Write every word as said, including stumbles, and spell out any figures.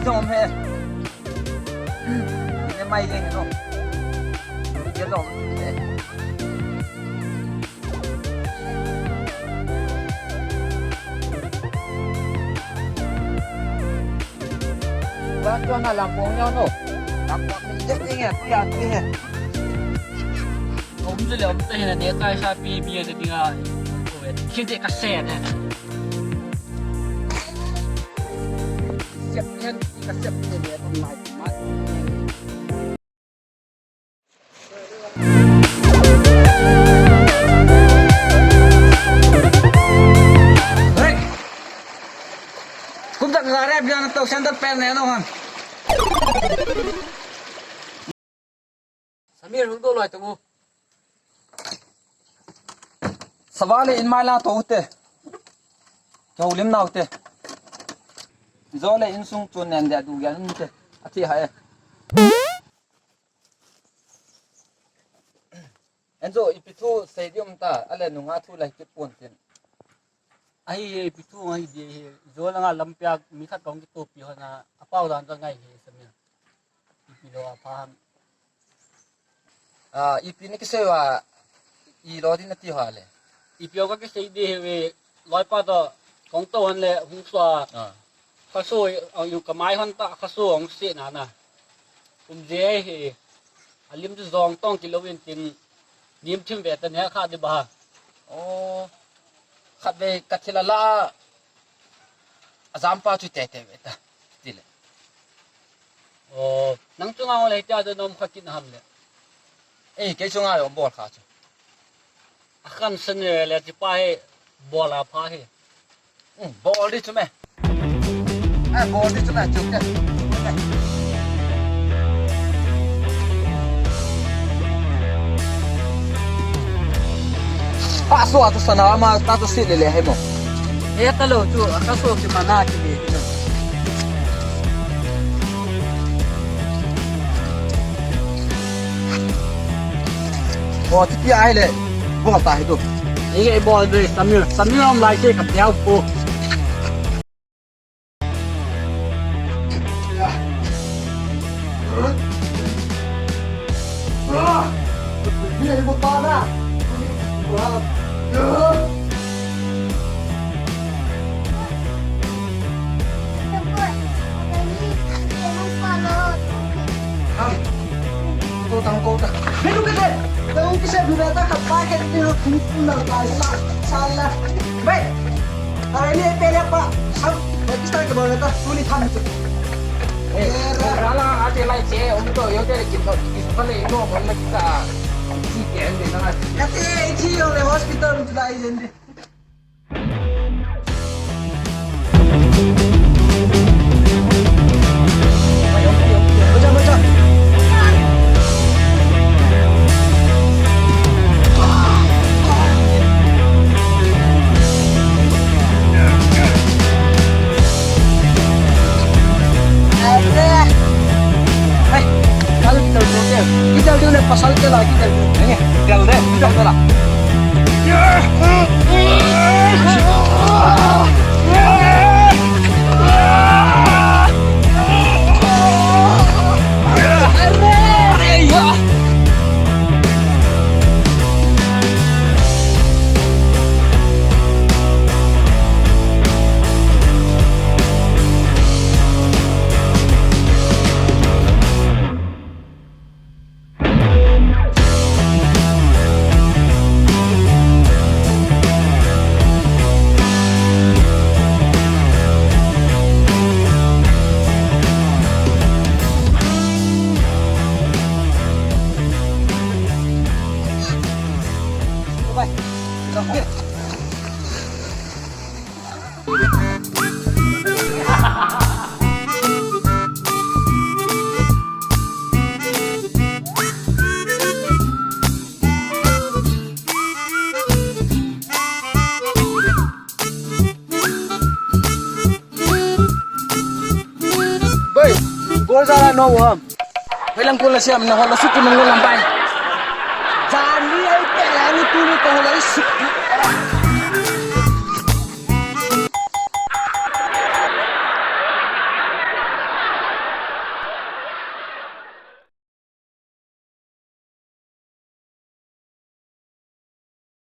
Dom he. Ye mai ye no. Ye dom he. Ba cho na lam pong nyo no. Lam pong ni je ni nge, tu ya tu he. Om tu le om tu he na ne kai sa pi bi de dinga. Ko ve. Kin te ka se ne. Siap hen, ka siap ni le om mai mat. Hey! Kum tak ka rep jana to center pen ne no han. Samir, hung doh loi tong u. Sava le in mai la to te. Kau lim nau te. Zo le insung chun nen dia du ya nun te. Athi ha e. Enzo, ipi thu sei di um ta, ale nunga thu lai kit pon tin. Ahi he, ipi thu ngai di he, zo langa lampi a mi khat kong kitopi hona, apau dan ta ngai he, Samir. Ipi lo a pha ham. Ah, ipi ni kisei va, i lo di na ti ha le. Ipi o ka kisei di he ve, loipa to, kong to han le, hung sua. Ah. Ka so, ang yu ka mai hon ta, ka so ang se na na. Um je he. Alim tu zong tong kilo in tin. Nim thim ve ta ne kha di ba. Oh. Khat ve ka thila la. Azam pa chu te te ve ta. Ti le. Oh, nang chu ngau le tia de nom kha kin ham le. Eh, ke chu ngai om bol kha chu. A khan sen le, le ti pa he, bol a pha he. Hmm, bol di chu me. Eh, bol di chu me, chu ke. Pa so a tu sana ma, ta tu si le le he mo. He ta lo chu, a ka so ki mana ki le. Bo, ti ti ai le. Bo, ta hi tu. Ige bol de, Samir. Samir om lai se ka piao po. Ham. Ko tang ko ta. Menu ke de. Tang ke se bula ta khat pa ke ni ro thum thum na ta sa sa la. Be. Are ni pe le pa. Ham. Pakistan ke bol ta. Tuni tham tu. Eh, rala ate lai che, um to yo te ki to ki to le no mon na kita. Si ke ande na. Kate thi yo le hospital tu lai jende. Hey, kalau kita udah, kita udah pasal ke lagi, kita udah. Ini, kita udah, kita udah lah. Boi, gol jala no ham. Hoilang kul na siam na hol na sukun nang lam bai. Jani ai pe ani tu ni ko hol ai sukun.